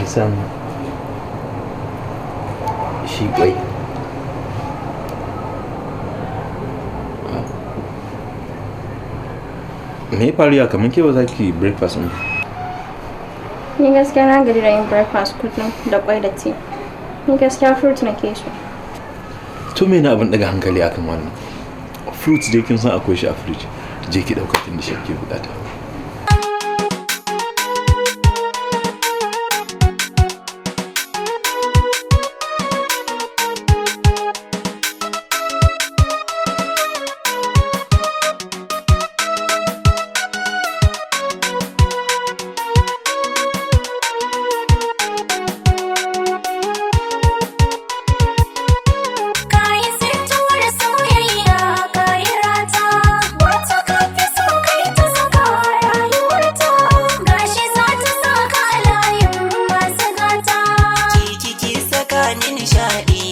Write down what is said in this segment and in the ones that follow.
San shi kwai. Me ya faru ya kamar ke ba za ki breakfast ɗin ba? Ni gaskiya na gaji da yin breakfast kullum da kwai da tea. Ni gaskiya fruit nake so. To me na abin daga hankali akan wannan? Fruits dai kin san akwai shi a fridge. Je ki ɗauka tun da shi ke bukata. Kayi sintuwar soyayya, kayi rata, wata kafi so kai ta saka rayuwarta, gashi za ta saka a layin masu gata. Ki ki saka ni nishaɗi,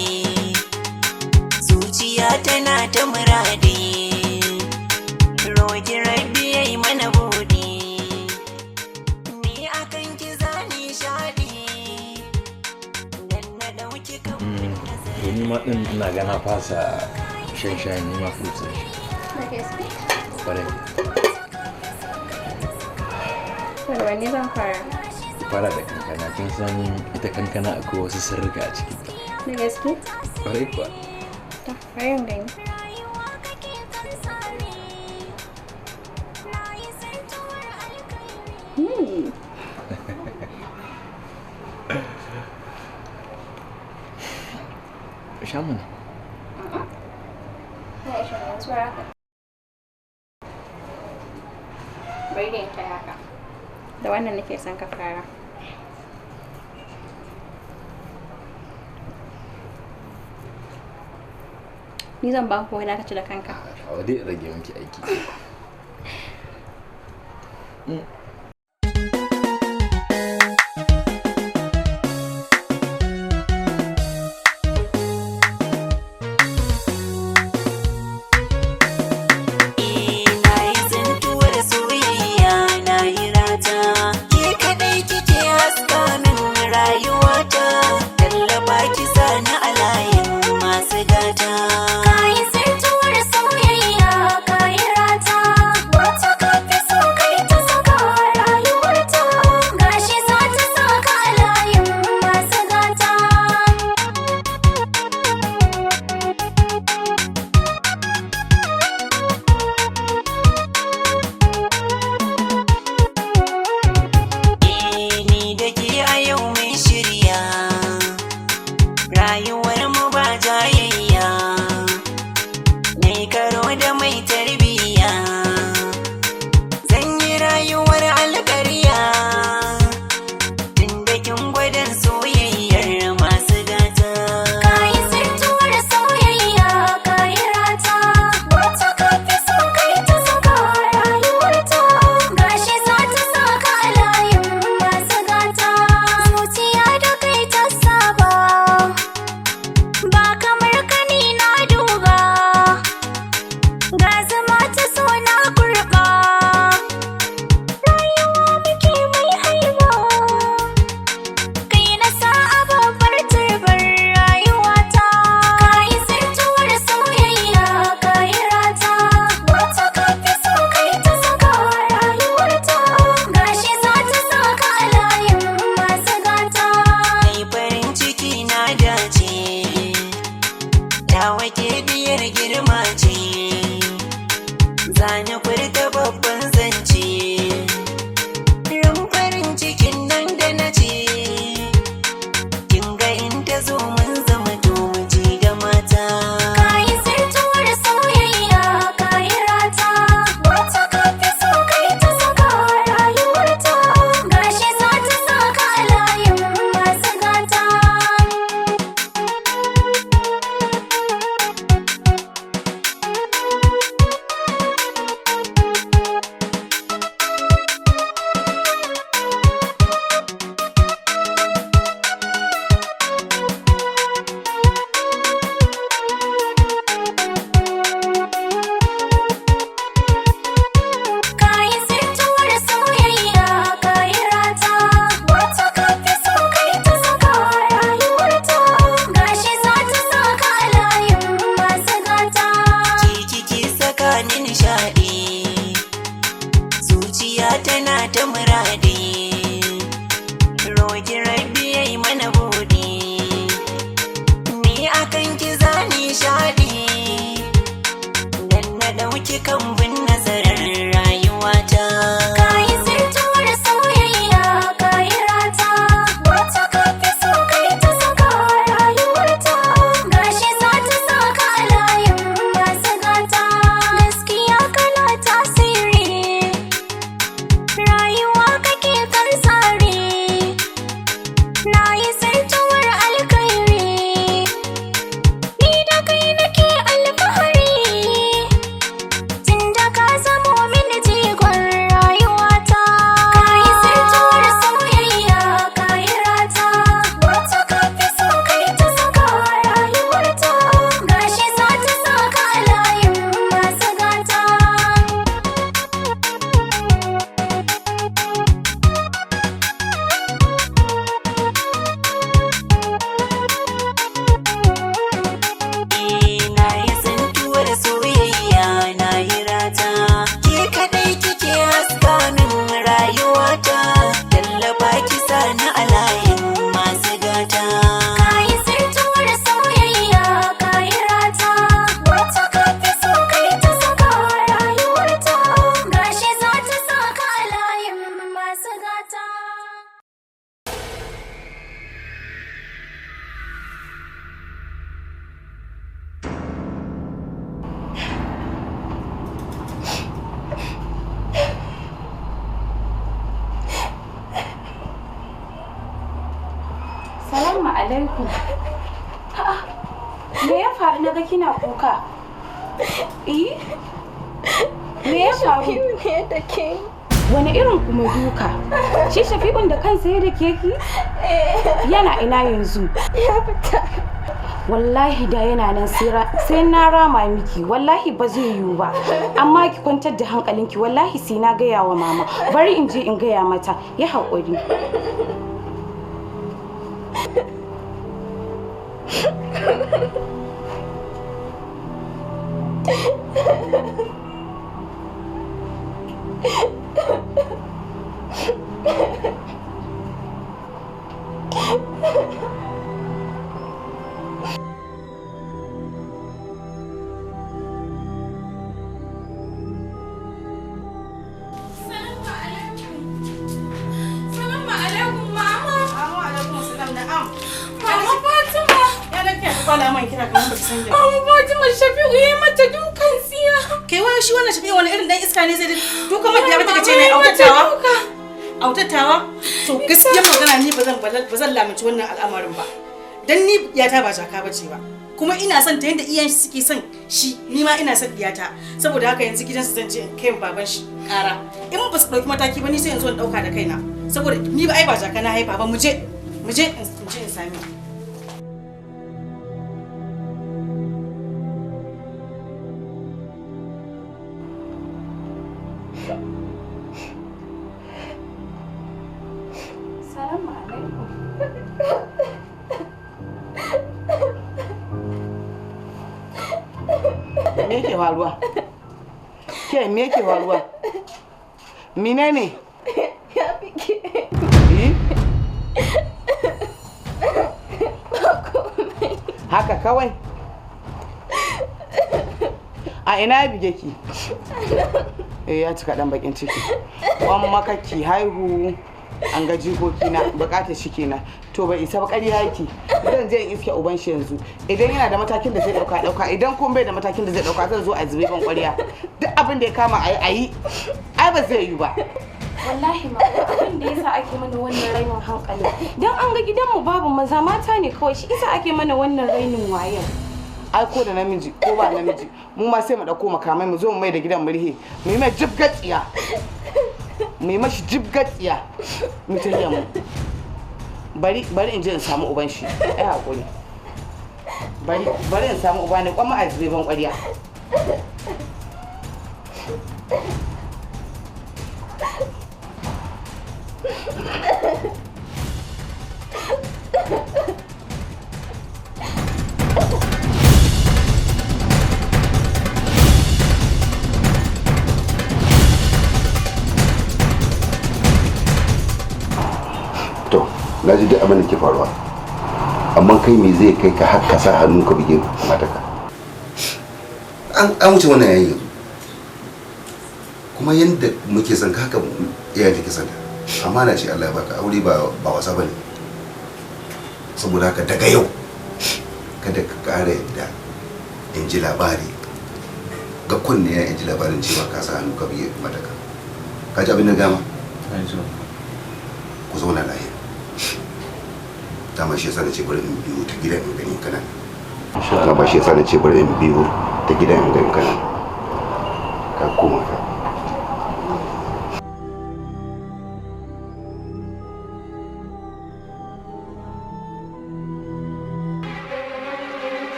zuciya tana ta muradi, roki Rabbi yayi mana buɗi, ni akan ki zani shaɗi, dan na ɗauki kan To ni ma ɗin ina ga na fasa shan shayin, ni ma fruits zan sha. Da gaske? Kwarai. To da wanne zan fara? Ki fara da kankana, kin san ita kankana akwai wasu sirrika a cikin ta. Da gaske? Kwarai kuwa. To, bari in gani. Rayuwa kake kan sani, na yi sintuwar alkairi. Sha mana. Na ishe ne yanzu haka. Bari da in kai haka. Da wannan nake son ka fara. Ni zan ba ku wani ka ci da kanka. A dai rage miki aiki. Na yi tsintuwar soyayya, na yi rata, ke kaɗai kike haska min rayuwata, tallaba ki sani a layin masu gata. Kayi sintuwar soyayya, kayi rata, wata kafi so kai ta saka rata. Salamu alaikum. A'a, me ya faru naga kina kuka? Eh? Me ya faru? Ne da ke. Wani irin kuma duka? Shi Shafi'un da kansa ya dake ki? Yana ina yanzu? Ya fita. Wallahi da yana nan sai na rama miki. Wallahi ba zai yiwu ba. Amma ki kwantar da hankalinki, wallahi sai na gaya wa mama. Bari in je in gaya mata. Ya haƙuri. Salamu alaikum. Salamu alaikum mama. Assalamu alaikum salam na'am. Mama Fatima. Ya nake kwala man kira kamar baki san da. Mama Fatima, Shafi'u ya mata dukan tsiya. Kai wai shi wannan Shafi'u wani irin dan iska ne zai duka mata ya bata kace ne autatawa. Autatawa? To gaskiya magana ni bazan bazan lamunci wannan al'amarin ba. Dan ni iyata ba jaka bace ba. Kuma ina son ta yanda iyayen shi suke son shi, ni ma ina son iyata. Saboda haka yanzu gidansu zan je in kai baban shi kara. In ba su dauki mataki ba ni sai yanzu in dauka da kaina. Saboda ni ba ai ba jaka na haifa ba, mu je mu je in je in sami. Salamu alaikum. Me yake faruwa? Ke, me yake faruwa? Mine ne? Ya fike. Eh? Haka kawai? A ina ya bige ki? Eh, ya cika dan bakin ciki. Wan makaki haihu an ga jikoki na bukatar shi kenan. To bai isa ba, ƙarya yake. Zan je in iske uban shi yanzu. Idan yana da matakin da zai dauka dauka, idan kun bai da matakin da zai dauka zan zo a zube ban ƙwarya. Duk abin da ya kama ayi ayi. Ai ba zai yi ba. Wallahi ma abin da yasa ake mana wannan rainin hankali. Dan an ga gidanmu babu maza, mata ne kawai, shi isa ake mana wannan rainin wayan. Ai ko da namiji ko ba namiji, mu ma sai mu dauko makamai mu zo mu mai da gidan murhe, mu yi mai jibgatsiya, mu yi mashi jibgatsiya, mu tafiya mu. Bari bari in je in samu uban shi. Ai hakuri, bari bari in samu uba ne kwamma a zube ban ƙwarya. To, na ji duk abin da ke faruwa, amma kai me zai kai ka har ka sa hannu ka buge matarka? An wuce wannan yayin yanzu. Kuma yanda muke son ka haka iyayen take son ka. Amana ce Allah ya baka, aure ba wasa bane. Saboda haka daga yau kada ka ƙara yadda in ji labari ga kunne ya in ji labarin cewa ka sa hannu ka buge matarka. Ka ji abin da gama? Ku zauna lahiya. Dama shi yasa na ce bari in biyo ta gidan in gani kana. Dama shi yasa na ce bari in biyo ta gidan in gani kana. Ka koma ka.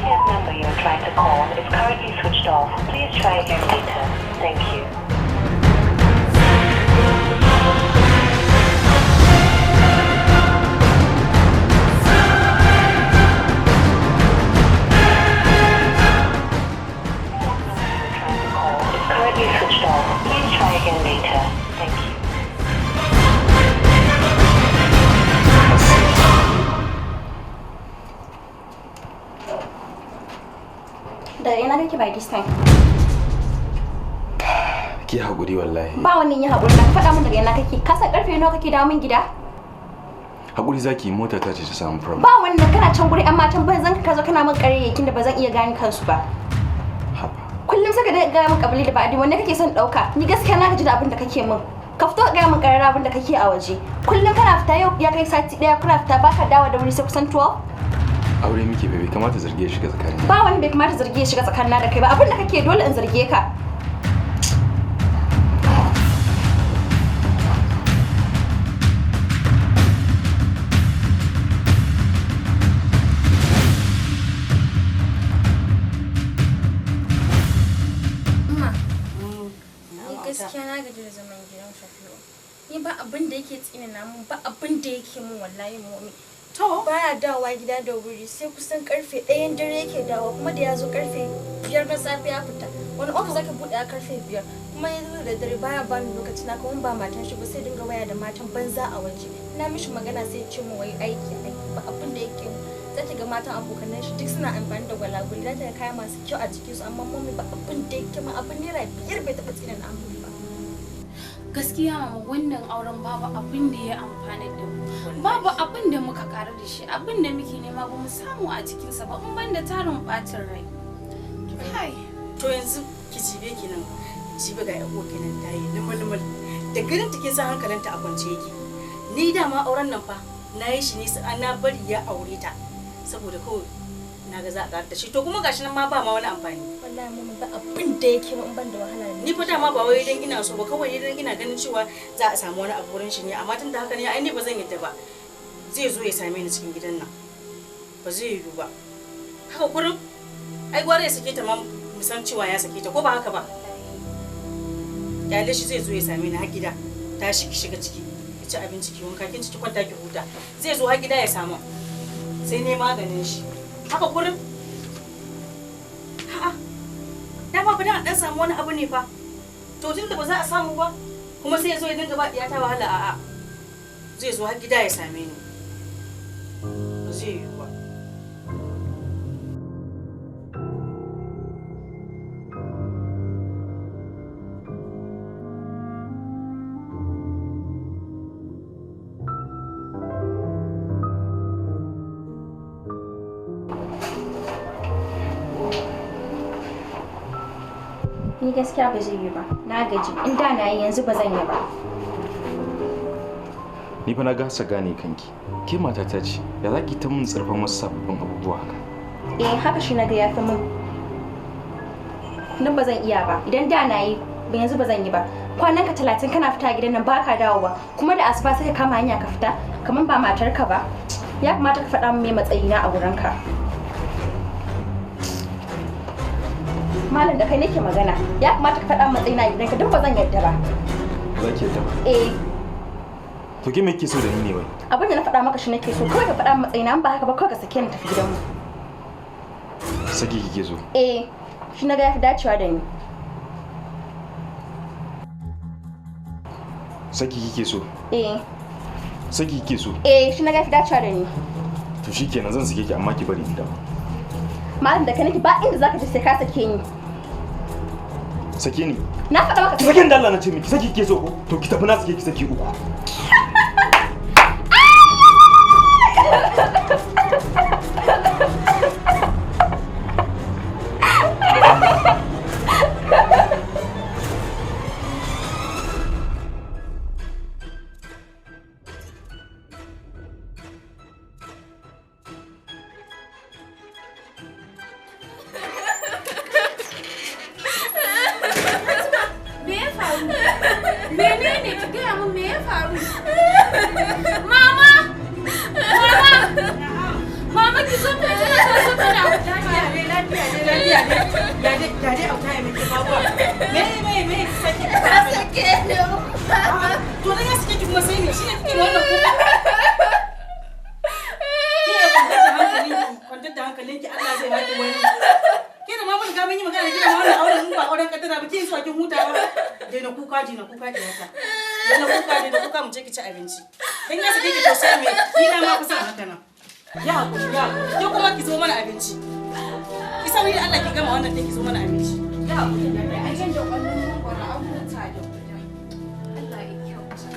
Number you are trying to call is currently switched off. Please try again later. Thank you. Number you are trying to call is currently switched off. Please try again later. Thank you. Daga ina kake by this time? Ki haƙuri wallahi. Ba wannan yin haƙuri na, ka faɗa min daga ina kake. Ka san karfe nawa kake dawo min gida? Haƙuri zaki, mota ta ce ta samu problem. Ba wannan, kana can guri 'yan matan banzan ka zo kana min ƙaryayyakin da ba zan iya gane kansu ba. Haba. Kullum saka da gaya min kabili da ba'adi, wanne kake son ɗauka? Ni gaskiya na gaji da abin da kake min. Ka fito ka gaya min ƙararra abin da kake a waje. Kullum kana fita, yau ya kai sati ɗaya kuna fita, baka dawo da wuri sai kusan 12. Aure muke, bai kamata zarge ya shiga tsakanin. Ba wani bai kamata zargi ya shiga tsakanina da kai ba. Abin da kake dole in zarge ka. Umma, ni gaskiya na gaji da zaman gidan Shafi'u. Ni ba abin da yake tsinana mun, ba abin da yake mun wallahi momi. To. Baya dawowa gida da wuri, sai kusan karfe 1 dare yake dawowa, kuma da ya zo karfe 5 na safe ya fita. Wani ofis zaka buɗe a karfe 5, kuma ya zo da dare baya bani lokaci na, kuma ba matan shi ba, sai dinga waya da matan banza a waje. Na mishi magana sai ya ce min wai aiki aiki, ba abin da yake mun. Za ki ga matan abokanan shi duk suna amfani da gwalagwali, za ta ga kaya masu kyau a jikinsu, amma mummy ba abin da yake ma, abin naira 5 bai taɓa tsina na mun ba. Gaskiya mama, wannan auren babu abin da ya amfana da mu, babu abin da muka karu da shi. Abin da muke nema ba mu samu a cikinsa ba, in ban da tarin bacin rai. Kai. To yanzu ki jibe ki nan, jibe ga yan kenan ta yi lumulmul. Da ganin ta kin san hankalinta a kwance yake. Ni dama auren nan fa na yi shi ne na bari ya aure ta saboda kawai na ga za a ƙara da shi, to kuma gashi nan ma ba ma wani amfani. Wallahi mummy ba abin da yake mun ban da wahala ne. Ni fa dama ba wai dan ina so ba, kawai dan ina ganin cewa za a samu wani abu wurin shi ne, amma tun da haka ne ai ni ba zan yadda ba. Zai zo ya same ni cikin gidan nan. Ba zai yiwu ba. Haka kurin ai gwara ya sake ta ma mu san cewa ya sake ta, ko ba haka ba? Kyale shi, zai zo ya same ni har gida. Tashi ki shiga ciki, ki ci abinci, ki wanka, kin ci, ki kwanta ki huta. Zai zo har gida ya samu. Sai ne maganin shi. Haka kurin. A'a. Dama fa dan dan samu wani abu ne fa. To tun da ba za a samu ba, kuma sai ya zo ya dinga ba diyata wahala, a'a. Zai zo har gida ya same ni. Ba zai yiwu ba. Ni gaskiya ba zai yi ba. Na gaji. In da na yi, yanzu ba zan yi ba. Ni fa na gasa gane kanki. Ke matata ce, ya za ki ta mun tsarfan wasu sababbin abubuwa haka? Eh, haka shi na ga ya fi mun. Nan ba zan iya ba. Idan da na yi, yanzu ba zan yi ba. Kwanan ka 30 kana fita gidan nan baka dawowa. Kuma da asuba sai ka kama hanya ka fita, kamar ba matarka ba. Ya kamata ka faɗa min me matsayina a wurinka. Malam, da kai nake magana. Ya kamata ka faɗa min matsayina a gidanka, duk ba zan yarda ba. Ba za ki yadda ba. Eh. To ke me kike so da ni ne wai? Abin da na faɗa maka shi nake so. Kawai ka faɗa min matsayina, in ba haka ba kawai ka sake ni tafi gidanmu. Saki kike so? Eh, shi na ga ya fi dacewa da ni. Saki kike so? Eh. Saki kike so? Eh, shi na ga ya fi dacewa da ni. To shikenan, zan sake ki, amma ki bari in dawo. Malam, da kai nake, ba inda zaka je sai ka sake ni. Sake ni. Na faɗa maka. Ki sake ni da Allah, na ce miki saki kike so ko? To ki tafi, na sake ki saki uku. Me ya faru? Menene? Ki gaya min me ya faru? Mama! Mama! Mama, ki zo, ta tana ta zo tana. Lafiya ne, lafiya ne, lafiya ne. Ya dai, ya dai auta ya muke faruwa. Me me me ki sake ki Ka sake ni. To dan ya sake ki kuma sai me? Shi ne kike wannan kuka? Ke ya kwantar da hankalinki, kwantar da hankalinki, Allah zai baki wani. Ke da ma mun ga mun yi magana da ke da wannan auren mu ba auren kaddara ba, kin so kin huta ba. Daina kuka, daina kuka ki haka. Daina kuka, daina kuka, mu je ki ci abinci. Dan ya sake ki to sai me? Ni na ma kusa haka nan. Ya hakuri, ya hakuri. Ke kuma ki zo mana abinci. Ki Sauri da Allah ki gama wannan din ki zo mana abinci. Ya haƙuri da ai da ƙwallon mangwaro an huta da kuda. Allah ya kyauta.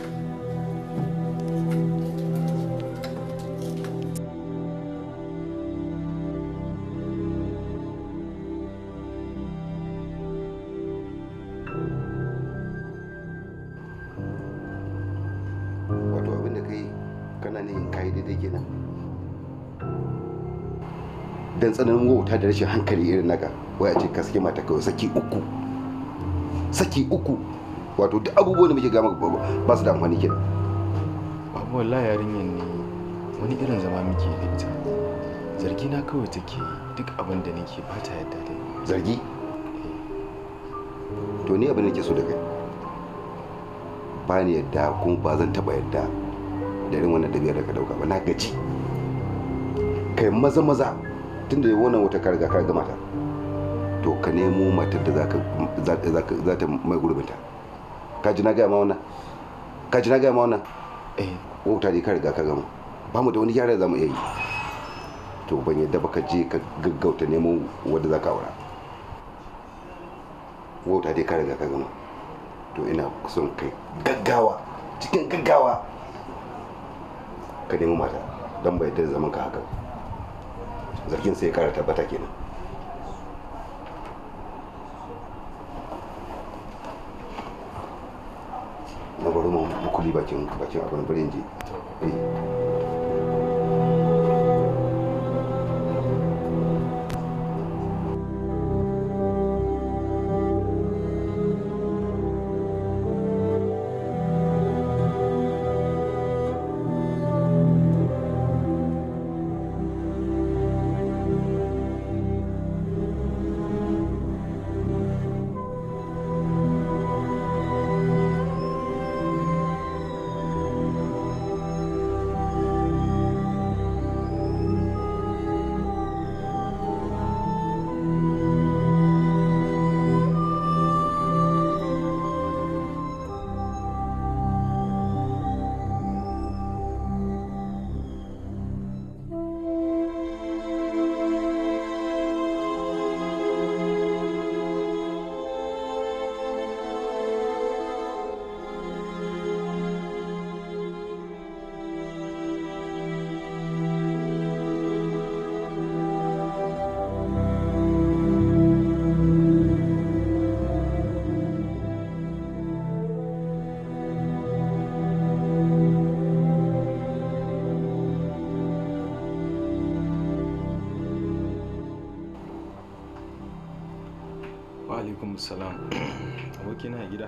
Wato abin da kai kana ne kai daidai kenan. Dan tsananin wauta da rashin hankali irin naka, wai a ce ka saki mata kawai saki uku. Saki uku. Wato duk abubuwan da muke gama ba su da amfani kenan. Babu wallahi yarinyar ne wani irin zama muke da ita. Zargi na kawai take duk abin da nake ba ta yadda da ni. Zargi? To ni abin da nake so da kai. Ba ni yadda kuma ba zan taɓa yadda da irin wannan ɗabi'ar da ka ɗauka ba, na gaji. Kai maza maza tunda wannan wata ka riga ka gama ta, to ka nemo matar da za ta mai gurbinta. Ka ji na gaya ma wannan? Ka ji na gaya ma wannan? Eh. Wauta dai ka riga ka gama. Ba mu da wani gyara da za mu iya yi. To ban yadda ba ka je ka gaggauta nemo wadda za ka aura. Wauta dai ka riga ka gama. To ina son kai gaggawa, cikin gaggawa ka nemo mata don bai yadda da zaman ka haka. Zargin sai ya kara tabbata kenan. Na bari mu mukuli bakin abin bari in je. Wa alaikum salam. Abokina a gida.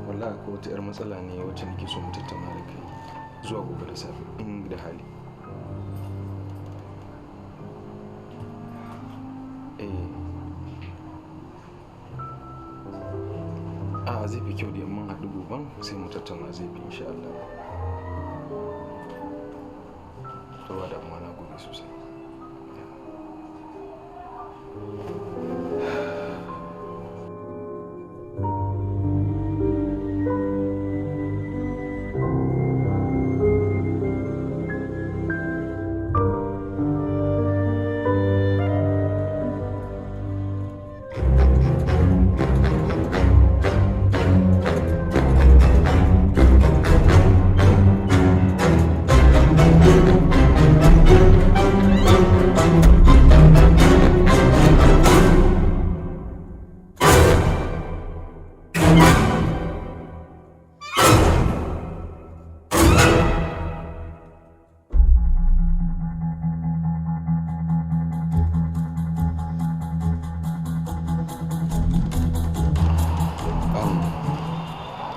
Wallahi akwai wata 'yar matsala ne wacce nake so mu tattauna da kai zuwa gobe da safe in da hali. Eh. A zai fi kyau da mun haɗu goben sai mu tattauna zai fi insha Allah. To ba damuwa, na gobe sosai.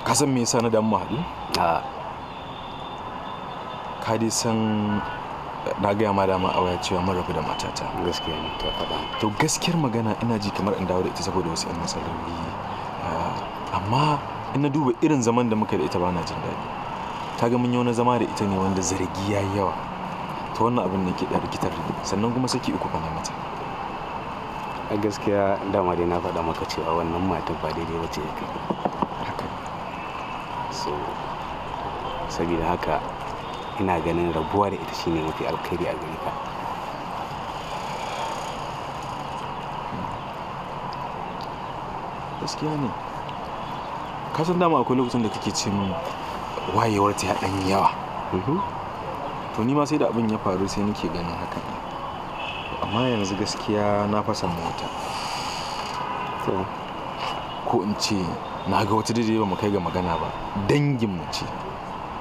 Ka san me yasa na damu haɗu? Ka dai san na gaya ma dama a waya cewa mun rabu da matata. Gaskiya ne ta faɗa. To gaskiyar magana ina ji kamar in dawo da ita saboda wasu 'yan matsaloli. Amma in na duba irin zaman da muka da ita ba na jin daɗi. Ta ga mun yi wani zama da ita ne wanda zargi ya yi yawa. To wannan abin ne ke ɗan rikitar da ni. Sannan kuma saki uku fa na mata. A gaskiya dama dai na faɗa maka cewa wannan matar ba daidai ba ce da kai. Haka. So saboda haka ina ganin rabuwa da ita shine mafi alkhairi a gare ka. Gaskiya ne. Ka san dama akwai lokacin da kake ce min wayewar ta ya dan yawa. To ni ma sai da abin ya faru sai nake ganin hakan. Amma yanzu gaskiya na fasa mota. To ko in ce na ga wata daidai ba mu kai ga magana ba, dangin mu ce.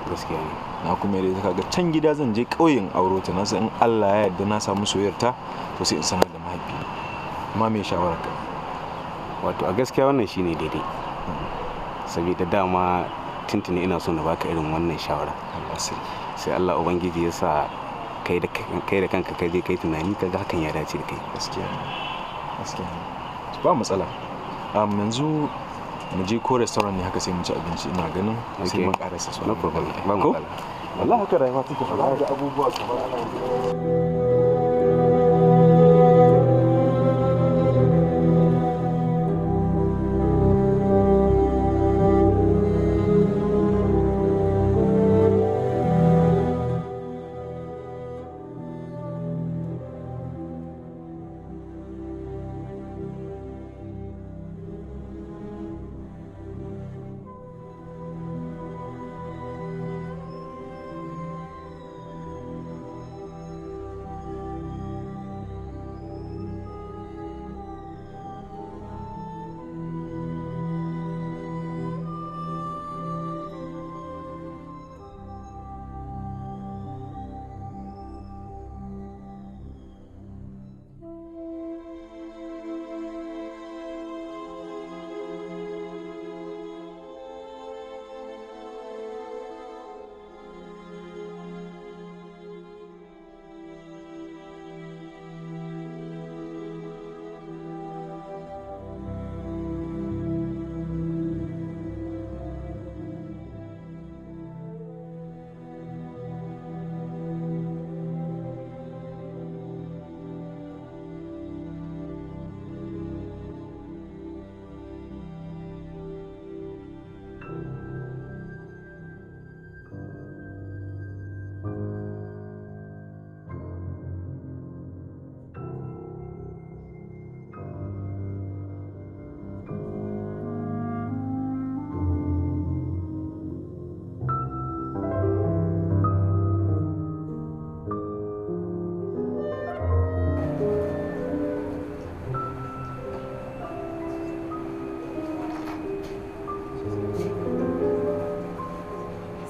Gaskiya ne. Na kuma yadda ta kaga can gida zan je ƙauyen auro ta, na san in Allah ya yarda na samu soyayyar ta to sai in sanar da mahaifi. Amma me shawarar ka? Wato a gaskiya wannan shine daidai. Saboda dama tuntuni ina so na baka irin wannan shawara. Allah sarki. Sai Allah ubangiji ya sa kai da kanka kai je kai tunani kaga hakan ya dace da kai. Gaskiya ne. Gaskiya ne. Ba matsala. Yanzu mu je ko restaurant ne haka sai mu ci abinci, ina ganin sai mu karasa su. No problem. Ba matsala. Wallahi haka rayuwa take, ba ga abubuwa kamar ana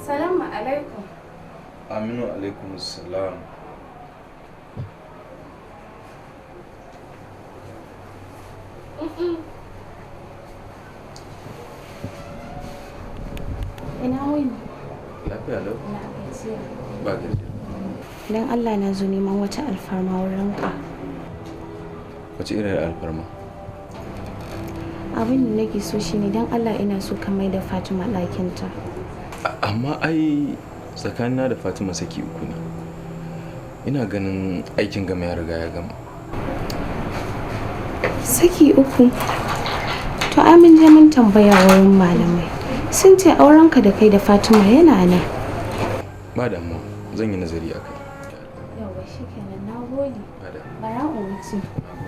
Salamu alaikum. Aminu alaikum salam. Ina wuni? Lafiya lau. Ina gajiya. Ba gajiya. Dan Allah na zo neman wata alfarma wurinka. Wace irin alfarma? Abin da nake so shine dan Allah ina so ka mai da Fatima ɗakinta. Amma ai tsakanina da Fatima saki uku ne. Ina ganin aikin gama ya riga ya gama. Saki uku? To ai mun je mun tambaya wurin malamai. Sun ce aurenka da kai da Fatima yana nan. Ba damuwa, zan yi nazari a kai. Yawwa shikenan, na gode. Ba damuwa. Bara in wuce.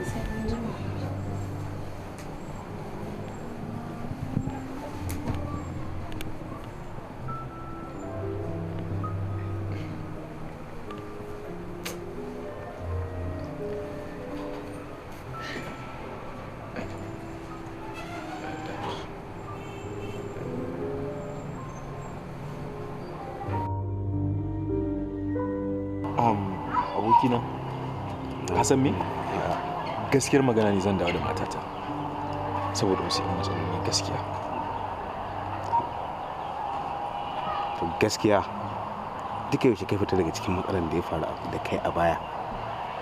Sai an jima. Abokina, ka san me? Gaskiyar magana ne zan dawo da matata saboda wasu 'yan matsaloli gaskiya. To gaskiya duka yaushe kai fita daga cikin matsalar da ya faru da kai a baya,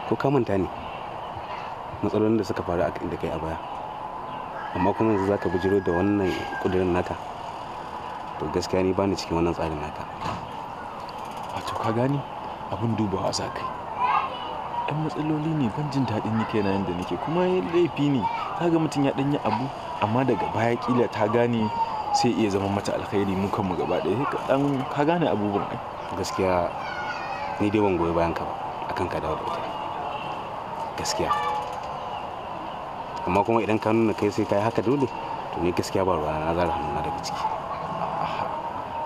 ko ka manta ne matsalolin da suka faru da kai a baya, amma kuma yanzu zaka bijiro da wannan kudirin naka. To gaskiya ni bani cikin wannan tsarin naka. Wato ka gane abin dubawa za kai. Ɗan matsaloli ne, ban jin daɗin ni kaina yadda nake, kuma laifi ne. Kaga mutum ya ɗanyi abu amma daga baya kila ta gane sai iya zama mata alkhairi mu kanmu gaba ɗaya. Sai ka ɗan ka gane abubuwan ai. Gaskiya ni dai ban goyi bayan ka ba akan ka dawo da ita. Gaskiya. Amma kuma idan ka nuna kai sai kai haka dole, To ni gaskiya ba ruwana, na zara hannuna daga ciki.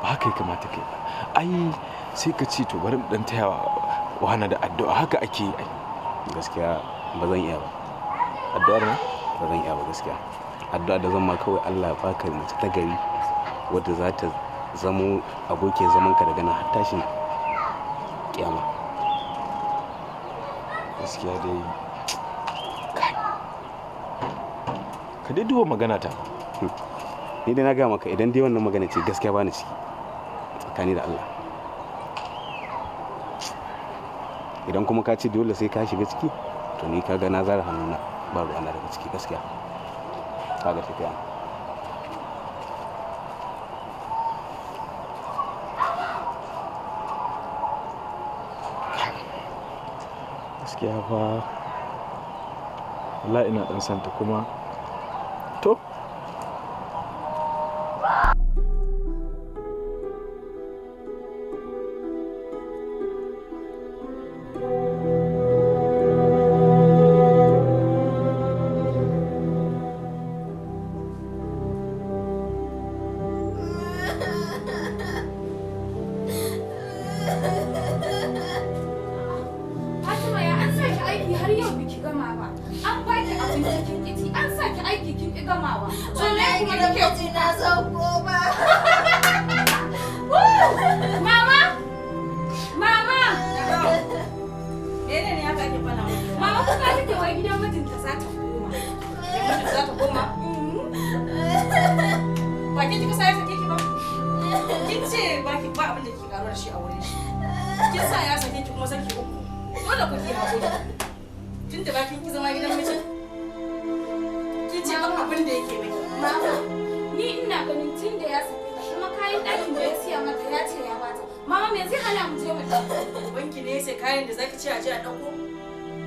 Ba haka ya kamata kai ba. Ai sai ka ce to bari mu dan taya wani da addu'a, haka ake yi ai. Gaskiya ba zan iya ba. Addu'ar ma? Ba zan iya ba gaskiya. Addu'a da zan ma kawai Allah ya baka mace ta gari wadda za ta zamo abokiyar zamanka daga nan har tashin kiyama. Gaskiya dai kai ka dai duba magana ta. Ni dai na gaya maka idan dai wannan magana ce gaskiya bani ciki tsakani da Allah. Idan kuma ka ce dole sai ka shiga ciki to ni ka ga na zara hannuna ba ruwana daga ciki gaskiya. Kaga tafiya. Gaskiya fa wallahi ina dan santa kuma to. Fatima ya an sa ki aiki har yau biki gama ba. An baki abinci kin ki, an sa ki aiki kin ki gamawa. To me kuma kike na sauko ba. Mama! Mama! Mene ne haka ake fana miki? Mama kuka take wai gidan mijinta za ta koma. Gidan za ta koma? Ba ke kika sa ya sake ki ba? Kin ce ba ki ba abin da kike karuwa da shi a wurin shi. Kin sa ya sake ki kuma saki uku. Dole ku ki haƙuri. Tunda ba kin ki zama gidan mijin. Kin ce ba abin da yake miki. Mama, ni ina ganin tun da ya sake ta kuma kayan ɗakin da ya siya mata ya ce ya bata. Mama me zai hana mu je mu ɗauko? Wanki ne sai kayan da zaki ce a je a ɗauko?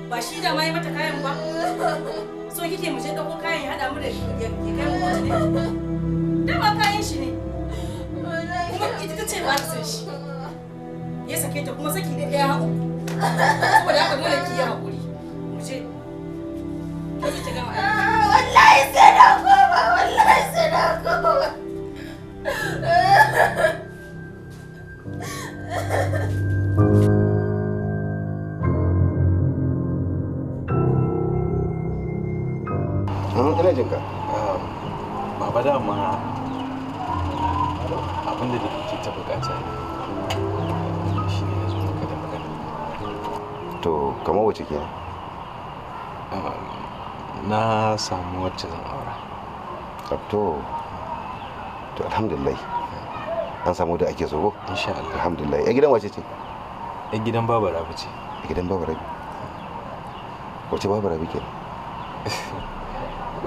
Ba shi da ma yi mata kayan ba? So kike mu je ɗauko kayan ya haɗa mu da ya kai mu kotu ne? Dama kayan shi ne. Kuma ita ta ce ba ta son shi. Ya sake ta kuma saki ɗaya uku. Saboda haka dole ki yi haƙuri. Mu je. Ko ki gama aiki. Wallahi sai na koma, wallahi sai na koma. Ina jin ka. Baba dama abin da kake ta bukata ne shi ne na zo maka da magana. To kamar wace kenan? Na samu wacce zan aura. To to alhamdulillah. An samu da ake so ko? Insha Allah. Alhamdulillah. Ya gidan wace ce? Ya gidan Baba Rabi ce. Ya gidan Baba Rabi. Wace Baba Rabi kenan?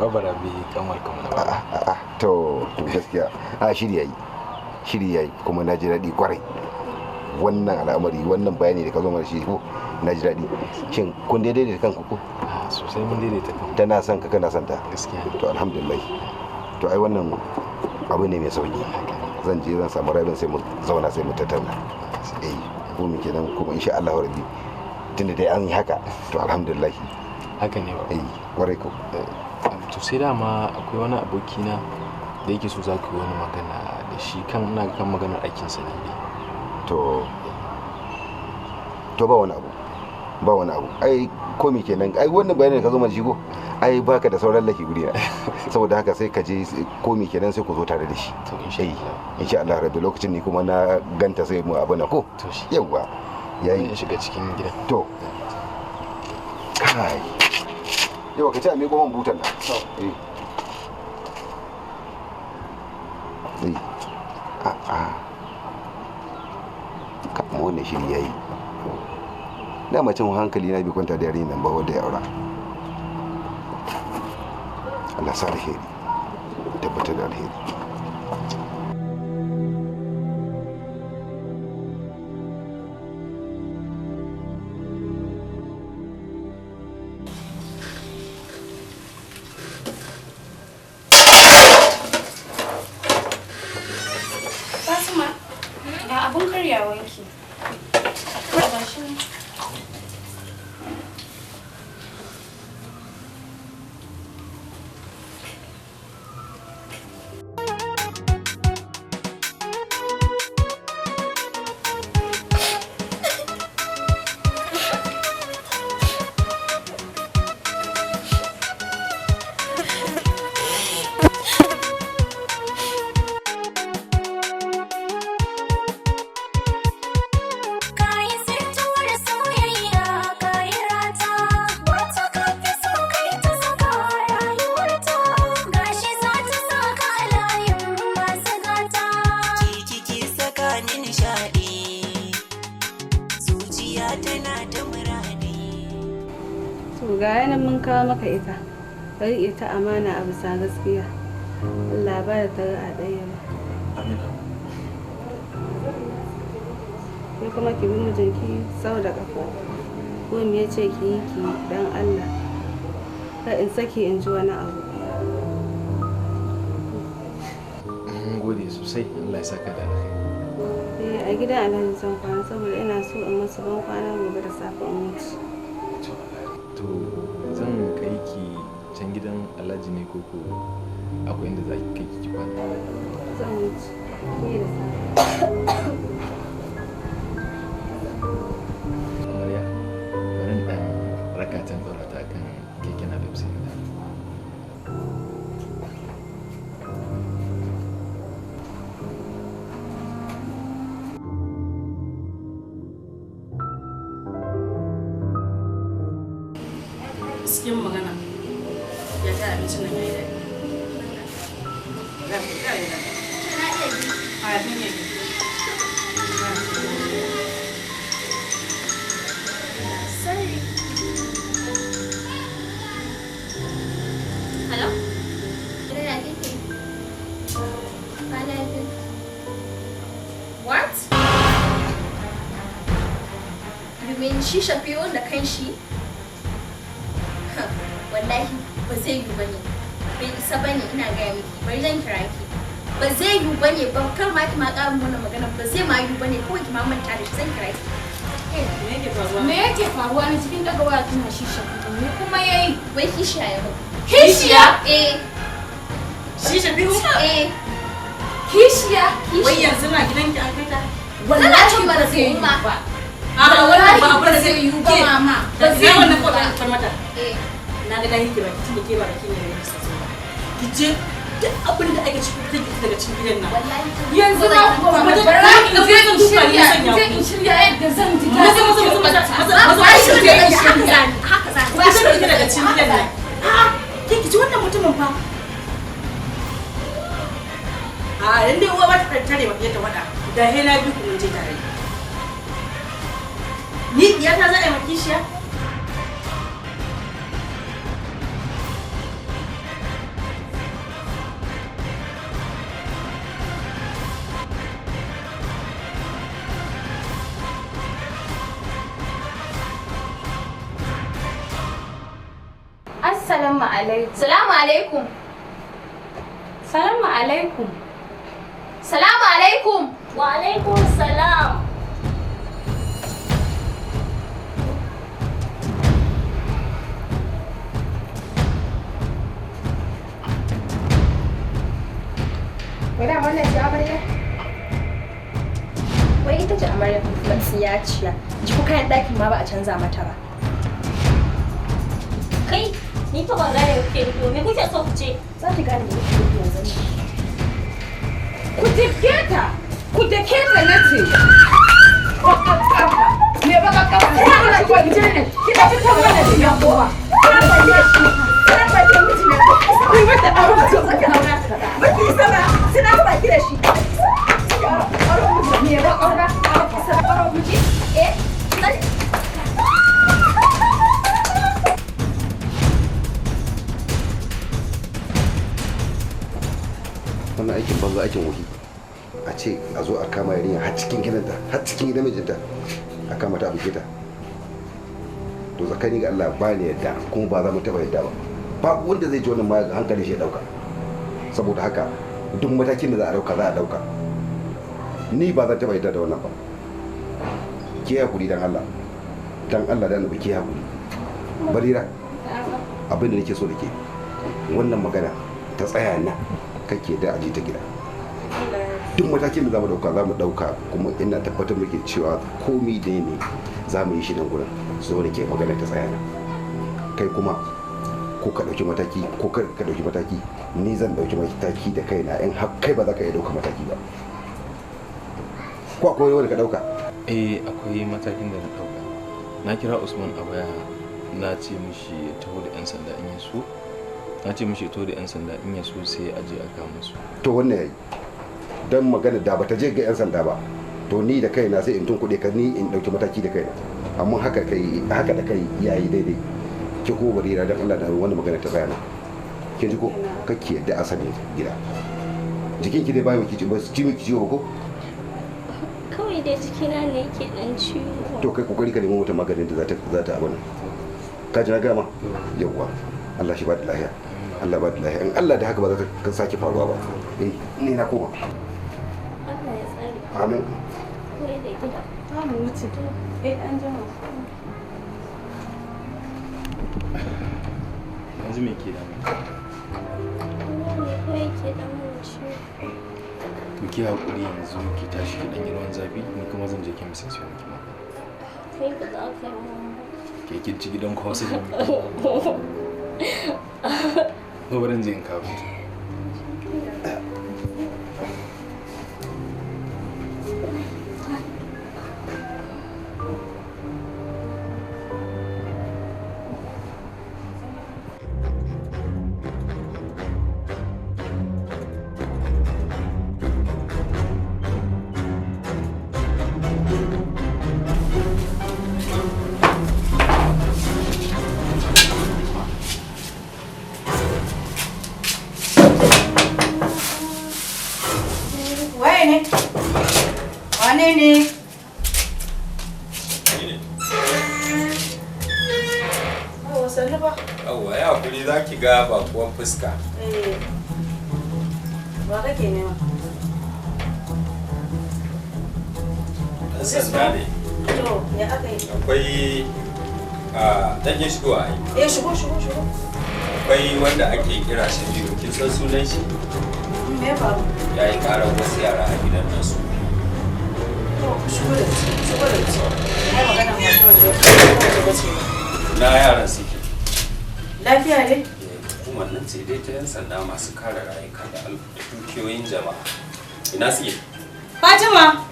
Baba Rabi kamar kamar baba. A'a to to gaskiya a shiri yayi. Shiri yayi kuma na ji daɗi kwarai. Wannan al'amari wannan bayani da ka zo mana shi ko na ji daɗi. Shin kun daidaita kanku ko? Sosai mun daidaita kanku. Tana son ka kana son ta. Gaskiya. To alhamdulillah. To ai wannan abu ne mai sauki. Zan je zan samu Rabin sai mu zauna sai mu tattauna. Eh ko mu kenan kuma insha Allah rabbi tunda dai an yi haka to alhamdulillah. Haka ne ba. Eh kwarai ko. To sai dama akwai wani abokina da yake so za ku yi wani magana da shi kan ina kan maganar aikinsa ne. To to ba wani abu. Ba wani abu. Ai ko me kenan ai wannan bayanin da ka zo mana shi ko ai baka da sauran laki guri na. Saboda haka sai ka je ko me kenan sai ku zo tare da shi. To insha Allah. Insha Allah rabbi lokacin ni kuma na ganta sai mu abu na ko. To shi. Yawwa. Yayi in shiga cikin gidan. To. Kai. Yawa ka ci a miƙo man butan nan. Eh. Eh. A'a. Ka mu wannan shiri yayi. Dama can hankali na bai kwanta da yarinyar nan ba wanda ya aura. Allah sa alheri. Tabbatar da alheri. Fatima, ga abun karyawanki. Ga shi nan. Zuciya tana ta muradi. To ga yanan mun kawo maka ita. Ka riƙe ta amana a bisa gaskiya. Allah ba da tare a ɗaya ba. Amin. Ya kuma ki bi mijinki sau da ƙafa. Ko me ya ce ki yi ki dan Allah. Kar in sake in ji wani abu. Mun gode sosai, Allah ya saka da alkhairi. Eh, a gidan Alhaji zan kwana saboda ina so in masa ban kwana gobe da safe in wuce. To zan kai ki can gidan Alhaji ne koko akwai inda za ki kai ki kwana? Zan wuce. Ni da safe. Amarya, bari in ɗan raka ta in ɗaura ta akan keke napep sai in dawo. Gaskiyar magana ya ta abincin nan yayi daɗi. Ya yi daɗi. A kin yi. Sorry. Hello? Ya kike? Kwana biyu. What? You mean shi Shafi'un da kanshi? Wallahi ba zai yiwu bane. Bai isa bane ina gaya miki. Bari zan kira ki. Ba zai yiwu bane ba, kar ma ki ma ƙara mana magana, ba zai ma yiwu bane, kawai ki ma manta da shi, zan kira ki. Me yake faruwa? Me yake faruwa ne cikin daga waya kina shi Shafi'u? Me kuma yayi? Wai kishiya ya mutu. Kishiya? Eh. Shi Shafi'u? Eh. Kishiya? Wai yanzu na gidanki an kai ta? Wallahi ba zai yiwu ba. A wannan ba abu da zai yiwu ba mama. Ba zai yiwu wannan ko da aka mata. Eh. Na ga dai ki baki tunda ke ba baki ne ne sai ba. Ki je duk abin da ake ciki ki daga cikin gidan nan. Yanzu ma kuwa mama bara in je in shirya, in je in shirya yadda zan ji Maza daɗin maza maza maza kyautar. maza Ba shi maza je in haka shirya. zani haka zani. Ba shi daga cikin gidan nan. A'a ke ki ji wannan mutumin fa. A dan dai uwa ba ta tare ba ta wada. Da he na bi ku mun je tare. Ni iyata za a yi makishiya? Assalamu alaikum. Salamu alaikum. Salamu alaikum. Salamu alaikum. Wa alaikum salam. Wai da wannan ce amarya? Wai ita ce amarya matsiyaciya. Ji ko kayan ɗakin ma ba a canza mata ba. Kai, ni fa ban gane me kuke nufi ba. Me kuke so ku ce? Za ki gane me kuke nufi yanzu nan. Ku dake ta! Ku dake ta na ce! Me baka kafa? Ki kwance ne! Ki ɗauki ta mana da yan uwa! Ku yi mata ɗaura mutum ki aura. Baki isa ba, sai na baki da shi. Me ba aura? Aure miji? Eh? Wannan aikin banza aikin wuhi a ce a zo a kama yarinya har cikin gidanta, har cikin gidan mijinta, a kama ta a buge ta. To tsakani ga Allah ba ni yadda, kuma ba za mu taba yadda ba. Ba wanda zai ji wannan ma hankali shi ya dauka. Saboda haka duk matakin da za a dauka za a dauka. Ni ba zan taba yadda da wannan ba. Ke hakuri dan Allah, dan Allah dan Annabi ke hakuri. Barira, abin da nake so da ke, wannan magana ta tsaya nan, kake da aji ta gida. Duk matakin da za mu dauka za mu dauka, kuma ina tabbatar muke cewa komi da ne za mu yi shi nan gurin. So da ke magana ta tsaya nan, kai kuma ko ka dauki mataki ko kar ka dauki mataki, ni zan dauki mataki da kaina in har kai ba za ka iya dauka mataki ba. Ko akwai wani ka dauka? Eh, akwai matakin da na dauka. Na kira Usman a waya, na ce mishi ya taho da 'yan sanda in ya so. Na ce mishi ya taho da 'yan sanda in ya so sai a je a kama su. To wannan yayi. Dan magana da bata je ga 'yan sanda ba, to ni da kaina sai in tunkuɗe ka, ni in ɗauki mataki da kaina. Amma haka kai haka da kai yayi daidai. Ki ko Barira, dan Allah da wannan magana ta tsaya nan. Kin ji ko? Kake yadda a sani gida. Jikin ki dai ba miki ba ci miki ciwo ko? Kawai dai jikina ne yake dan ciwo. To kai kokari ka nemo wata maganin da za ta abin. Ka ji na gama? Yawwa. Allah shi ba da lafiya. Allah ba da lafiya. In Allah da haka ba za ta sake faruwa ba. Eh, ni na koma. Allah ya tsare. Amin. Kawai da gida. Za mu wuce. Eh, an jima. Yanzu me ke damu? Ne kawai ke dan mun ciwo. To ki hakuri, yanzu ki tashi ki dan yi ruwan zafi, ni kuma zan je kemis in siyo miki magani. Kai ba za ka yi mun ba. Ke kin ci gidan kowa sai da mu. Bari in je in kawo miki. Waye ne? Wane ne? Yawwa, sannu ba. Yawwa, ya hakuri, za ki ga bakuwan fuska. Eh. Wa kake nema? Ɗan sanda ne. To, ya aka yi? Akwai a ɗan iya shigowa ai. Eh, shigo, shigo, shigo. Akwai wanda ake kira Shafi'u, kin san sunan shi? Me ya faru? Ya yi ƙarar wasu yara a gidan nan su. To, shigo da su, shigo da su. Ai magana ma kawai da ba ce ba. Na yaran suke. Lafiya ne? Hukumar nan ce dai ta 'yan sanda masu kare rayuka da dukiyoyin jama'a. Ina suke? Fatima!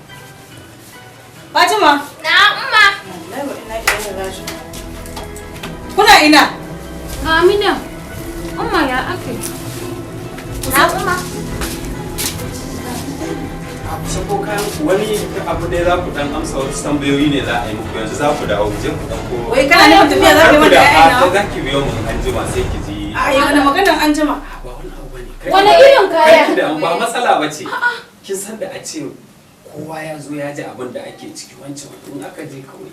Fatima! Na, umma. Wallahi wa ina ilaihi raji'un. Kuna ina? Amina. Umma, ya aka yi? Na, umma. A kusa ko kayan ku wani abu dai za ku dan amsa, wasu tambayoyi ne za a yi muku, yanzu za ku dawo, je ku ɗauko. Wai kana nufin tafiya za ka yi mana da 'ya'yan nawa? Za ki biyo mu an jima sai ki ji. A yi wani maganan an jima. Wani irin kaya? Karki da ba matsala ba ce. Kin san da a ce kowa ya zo ya ji abin da ake ciki, wancan in aka je kawai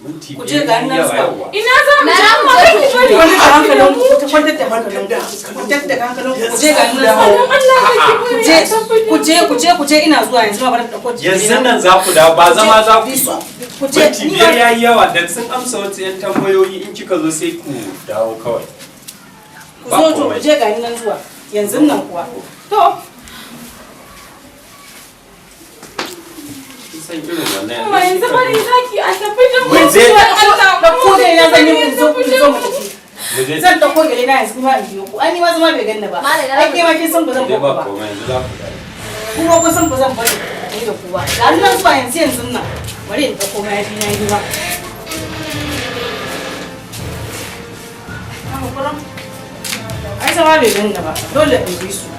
minti Ku je, ga nan yawa zuwa. yawa. Ina za mu je, umma? Kai ki bari. Kwantar da hankalin ku, kwantar da hankalin ku, kwantar da hankalin ku, ku je, ga nan zuwa. Allah, ka ki Ku bari. je, ku je, ku je, ku je, ina zuwa yanzu ma, bari na ɗauko Yanzu nan za ku dawo, ba zama za ku yi ba. Ku je, Minti ni 5 ma ya yi yawa, dan sun amsa wasu 'yan tambayoyi, in kika zo sai ku dawo kawai. Ku Ba zo to, ku komai. je, ga nan zuwa. Yanzu nan kuwa. To, Kin san irin wannan. Umma, yanzu bari zaki a tafi da mu. Mu je. Allah. Ɗauko gele na zan yi, in zo, in zo mu tafi. Mu je. Zan ɗauko gele na yanzu kuma in biyo ku. Ai ni ma zama bai ganni ba. Ai ke ma kin san ba zan Dai bar ba ku ba. komai, yanzu za ku dawo. Kuma kun san ba zan bari ni da ku ba. Ga nan zuwa yanzu yanzu nan. Bari in ɗauko mayafi na yi ba. Ai zama bai ganni ba. Dole in bi su.